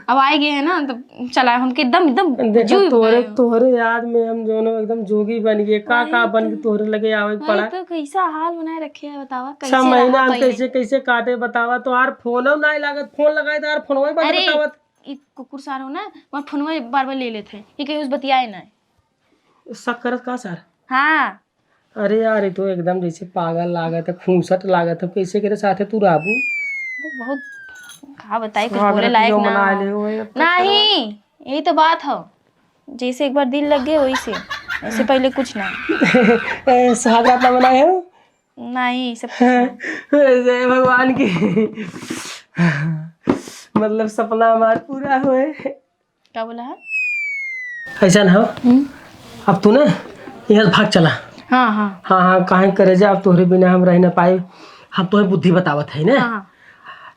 अब आए गए हैं ना, तो चला, हमके एकदम, एकदम देखा, जुई तोहरे, गए। तोहरे याद में हम जो ना एकदम जोगी बन गए। का, वही का बन तो। के तोहरे लगे आवे वही पड़ा। तो कैसा हाल बनाए रखे है, बतावा, छह कैसे महीना रहा हम पहले? कैसे, कैसे काटे बतावा, तोहार फोनो नाई लागत, फोन लगाए तो यार फोनवे बंद अरे, बतावत। ई कुकुर सार हो ना, वहाँ फोनवे बार बार ले लेते हैं, ये कहीं उस बतियाए ना। शक करत का सार? हाँ। अरे यार, ये तो एकदम जैसे पागल लागत है, खूंसट लागत है, कैसे करे साथे तू रहबू? तो बहुत, का बताई, कुछ सागरत बोले लायक जो ना बना हो। ले हो, ये तो नहीं, यही तो बात हो, जैसे एक बार दिल लग गए वही से, ऐसे पहले कुछ ना। ए, सुहाग रात ना मनाए हो? नहीं, सब कुछ ना। जय भगवान की। मतलब सपना हमार पूरा होए। का बोला है? ऐसा ना हो। हम्म। अब तू ना यहाँ से भाग चला। हाँ, हाँ। हाँ, हाँ, काहे करे जा, अब तोहरे बिना हम रह ना पाए। हम तोहे बुद्धि बतावत है ना। हाँ, हाँ।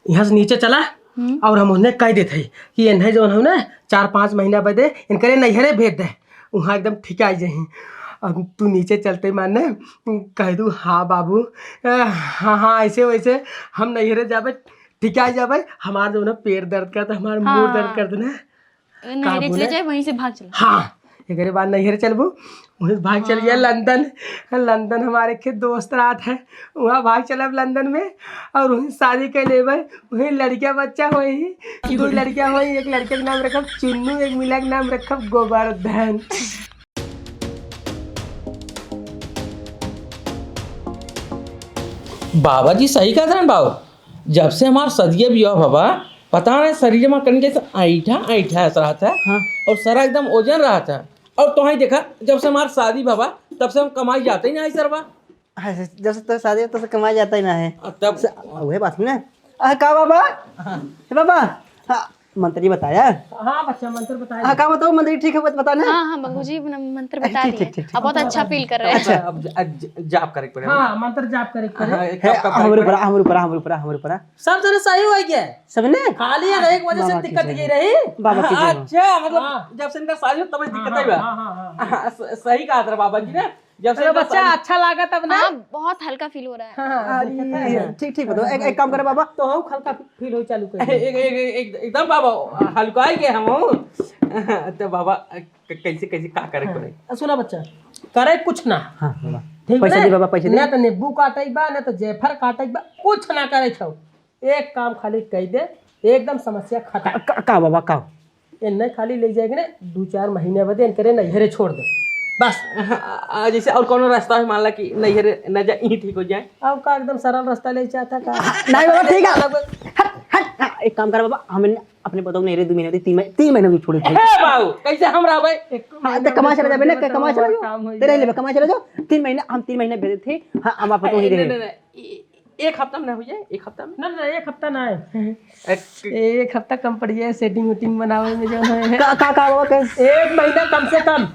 यहाँ से नीचे चला हम्म। और हम उन्हें कह देते हैं कि इन्हें जो है ना चार पाँच महीना बदे इनकरे नैहरे भेज दे, वहाँ एकदम ठिकाई जाही। अब तू नीचे चलते माने कह दू, "हाँ बाबू, अ, हाँ, हाँ, ऐसे वैसे हम नैहरे जाबे, ठिकाई जाबे, हमार जो है ना पेट दर्द करता, हमार मुंह हाँ। दर्द करता ना।" नैहरे चले जाए, वहीं से भाग चला। हाँ, एकरे बाद नैहरे चलबू, वहीं से भाग चल गया हाँ। लंदन। लंदन हमारे के दोस्त रात है, वहाँ भाग चलब लंदन में और वहीं शादी कर लेबे। वहीं लड़किया बच्चा होई, दो लड़किया होई, एक लड़के के नाम रखब चुन्नू, एक मिला के नाम रखब गोवर्धन। बाबा जी सही कहत रहन बाबू, जब से हमार सदिया बियाह भवा, पता नहीं शरीर में कहीं कैसे ऐंठा ऐंठा ऐसा रहता है हाँ। और सारा एकदम ओजन रहता है। और तोहई देखा, जब से हमार शादी भवा, तब से हम कमाई जाते ही नहीं सरवा। हाँ, जब से तो शादी हो, तब से कमाई जाता ही ना है। आ, तब स-, वही बात है ना। आ, का बाबा? हाँ। हे बाबा, हाँ, मंत्री बताया। हाँ बच्चा, मंत्र बताया। हाँ, का बताओ मंत्री, ठीक है, बत-, बता ना। हाँ, हाँ, बाबूजी, मन-, मंत्र हाँ, बता ठीक, दिए। ठीक, ठीक, ठीक। अब बहुत अच्छा फील कर रहे हैं। अच्छा, अब ज-, अब ज-, जाप करे के पड़े। हाँ, मंत्र जाप करे के पड़े। हाँ, हे, कब, कब करे के पड़े? हमरे ऊपर, हमरे ऊपर, हमरे ऊपर। सब जने सही हो गया। सबने? खाली है, एक वजह से बाबा की दिक्कत जय ये हो। रही। बाबा की जय हो। अच्छा, मतलब, हाँ। जब से इनका शादी हो, तब से हाँ, दिक्कत आई बा। हाँ, हाँ, हाँ, हाँ। हाँ, स-, सही कहा तेरा बाबा जी ने। जब से अरे इनका बच्चा, शादी अच्छा लगा तब ना? हाँ, बहुत हल्का फील हो रहा है। हाँ, हाँ, अरे, देखते हैं। ठीक, ठीक बताओ। एक, एक काम करे बाबा। तो हम हल्का फील हो चालू कर एक, एक, एक, एक, एकदम बाबा, हल्का ही गए हम हो। तो बाबा, क-, कैसे, कैसे, का करे हाँ। पड़े? आ, सुना बच्चा, करे कुछ ना। हाँ, बाबा। ठीक पैसा बा? दे बाबा, पैसा दे। ना तो नींबू काटे बा, ना तो जायफल काटे बा, कुछ ना करे छौ। एक काम खाली कह दे, एकदम समस्या खत्म। का, का, का बाबा, का? इन्हें खाली ले जाएके ना, दो चार महीने बाद इनकरे नैहरे छोड़ दे, बस। आ, आ, जैसे और कोनो रास्ता है, मान ला कि नैहरे न जा, यहीं ठीक हो जाए। अब का एकदम सरल रास्ता ले चाहता का? नहीं बाबा, ठीक है। अलग हट, हट, हाँ, एक काम कर बाबा, हम अपने बताओ नैहरे दो महीने बाद, तीन महीने, तीन महीने में छोड़ दे। हे बाबू, कैसे हम रहबे? हाँ, तो कमा चला जाबे ना, कमा चला जाओ। काम हो तेरे जाए। लिए कमा चला जाओ, तीन महीने, हम तीन महीने भेजे थे, हाँ, हम आपको नहीं, नहीं, रहे। नहीं, नहीं, ए-, एक हफ्ता में ना हो जाए, एक हफ्ता में? ना, ना, एक हफ्ता ना है। एक एक हफ्ता कम पड़ जाए, setting वेटिंग बनावे में जो है। का, का, का बाबा, का? एक महीना कम से कम।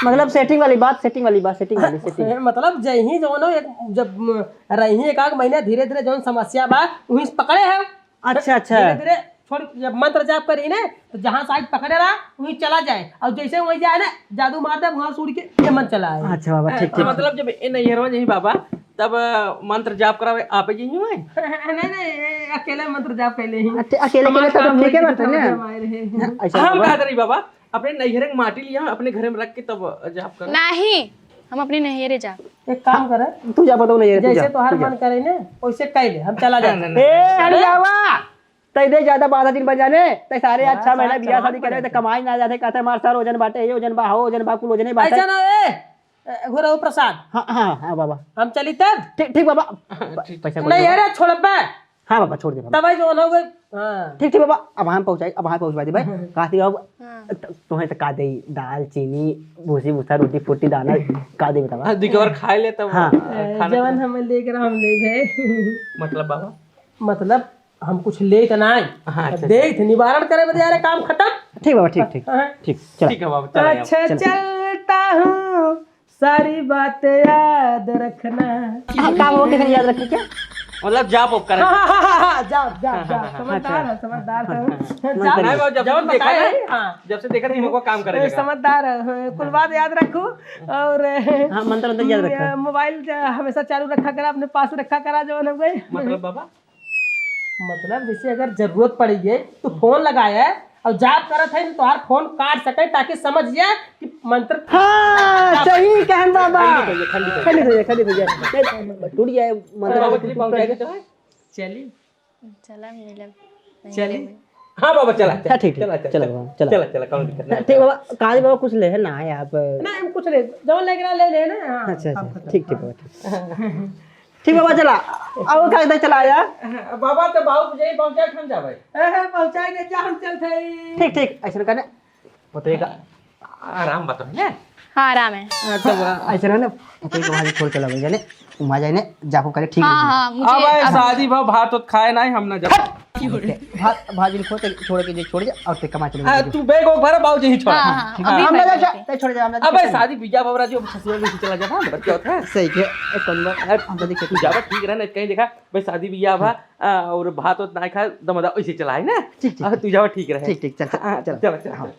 मतलब setting वाली बात, setting वाली बात, setting वाली, setting। ए, मतलब जय ही जो ना, एक, जब, म, रही एक आध महीना, धीरे धीरे जौन समस्या बा, वहीं से पकड़े है। अच्छा, अच्छा। धीरे धीरे छोड़, जब मंत्र जाप करी ना, तो जहाँ side पकड़े रहा, वहीं चला जाए, और जैसे वहीं जाए ना, जादू मार दे, वहाँ से उड़ के ये मन चला आए। अच्छा बाबा, ठीक, तो ठीक। मतलब जब ए नैहरवा यही बाबा, तब, अ, मंत्र जाप करावे आपे जी हुए? नहीं, नहीं, ये अकेले मंत्र जाप कर ले ही। अके-, अकेले, हमारे अकेले तो काम ठीक है, नहीं, बात है ना? हमारे हमारे रहे। ऐसा हम बाबा। कहा रही बाबा, अपने नैहरे के माटी लिया, अपने घरे में रख के तब जाप करो। नहीं, हम अपने नैहरे जाप। एक काम करे, तू जा, बताओ नैहरे, तू जैसे जा, तोहार तू जा। मन करे ना, वैसे कह ले, हम चला जाते। नहीं, नहीं, ए, नहीं, अरे नहीं। बाबा, तै दे ज्यादा बाधा दिन बन जाने, तै सारे आज हाँ, छह महीना सात बियाह छह शादी करे, महीना। तै कमाई ना जाते, कहते हमार सर ओजन बाटे, ये ओजन बा, हो ओजन बा, कुल ओजने बाटे। ऐसा ना ए, ए, घुरहु प्रसाद। हाँ, हाँ, हाँ, बाबा। हम चली तब? ठीक, ठीक, बाबा। हाँ, ठीक। पैसा नहीं, कौड़ी, अरे, छोड़ बे। हाँ, बाबा, छोड़ दे, बाबा। तब आई जो ना हुए। हाँ। ठीक, ठीक, बाबा, अब हम पहुँचाई, अब हम पहुँचवा दे भाई। हाँ। कहती अब हाँ। त-, तुम्हें तो का दे, दाल, चीनी, भूसी, भूसा, रोटी, फोटी, दाना, का दे बतावा? हाँ, दिख और खाए ले तब, हाँ। अ, खाना जवन पीना। हमें लेकर हम ले गए। मतलब बाबा? मतलब हम कुछ लेके ना आए। हाँ, अच्छा, देख, अच्छा। निवारण करे बदे, अरे, काम खत्म। ठीक बाबा, ठीक, ठीक। हाँ। ठीक, चला। ठीक है बाबा, चला अच्छा, चला। चलता हूँ, सारी बात याद रखना। हाँ, काम हो, किसी ने याद रखे क्या? मतलब, जाप ओप करे। हाँ, हाँ, हाँ, हाँ, हाँ, जाप, जाप, हाँ, जाप, हाँ, हाँ, समझदार अच्छा। है, समझदार है। हाँ, जाप, नहीं बाबा, जब जब से देखा देखा है, है, हाँ। जब से देखा है, इनको काम करे ए, लगा। समझदार है, हाँ, कुल बात याद रखो और हाँ, मंत्र, मंत्र याद रखा। मोबाइल जो हमेशा चालू रखा करा, अपने पास रखा करा, जो है ना भाई। मतलब बाबा? मतलब, जैसे अगर जरूरत पड़ी है, तो फोन लगाए और जाप करत है, तो तोहार फोन काट सके, ताकि समझ जाए कि मंत्र हाँ, जाप सही कहन बाबा। खंडित हो जाए, खंडित हो जाए। खंडित हो जाए, खंडित हो जाए। नहीं, टूट जाए, मंत्र बाबा, चली पहुंचाएगा तो है? चली। चला, मिलब। नहीं चली। मिलब। हाँ बाबा, चला, चला, हाँ, ठीक, ठीक, चला, चला, चला बाबा, चला। चला, चला, कौनो दिक्कत नहीं। ठीक बाबा, काज बाबा कुछ ले है ना है आप? नहीं, हम कुछ ले, जवन लेके ना ले, ले ना, हाँ, अच्छा, अच्छा, काम खत्म। ठीक, ठीक बाबा, ठीक। ठीक बाबा, चला। आओ, कागज चला आया। बाबा, तो बाबू के जाई पहुंचा, हम जाबे। ए, पहुंचाई दे, जा, हम चलत हई। ठीक, ठीक, ऐसे कहने। पतोहिया का आराम बताओ, ने? हाँ, आराम है। हाँ, तब ऐसे ना, पतोहिया का भाजी छोड़ के लगे, जाने, वहाँ जाए ने, जाको करे, ठीक हाँ, नहीं। हाँ, मुझे अब अब शादी भा भात उत खाए ना, हम ना जाबे। भात, भाजी छोड़ के, छोड़ के, छोड़ दे, और ते कमा चले हाँ, जाओ। तू बैग वो भरा, बाबूजी ही छोड़ा। हाँ, हाँ, ठीक है। अभी हम ना मैं जाबे, जाते। ते छोड़ दे, हम ना अब जाबे। शादी बियाह बाबरा जो ससुराल में चला जाता है, बच्चा होता है। सही के, ए, कौन बात? अब हम तो देखे तू जाबे ठीक रहे ना, कहीं देखा, भाई शादी बियाह भा, हाँ। आ, और भात उत ना खा, दमदा ऐसे चला है ना? ठीक, ठीक, अब ठीक। तू जाबे ठीक रहे। ठीक, ठीक, चल, चल, हाँ, चल। चल, चल, हाँ। चल।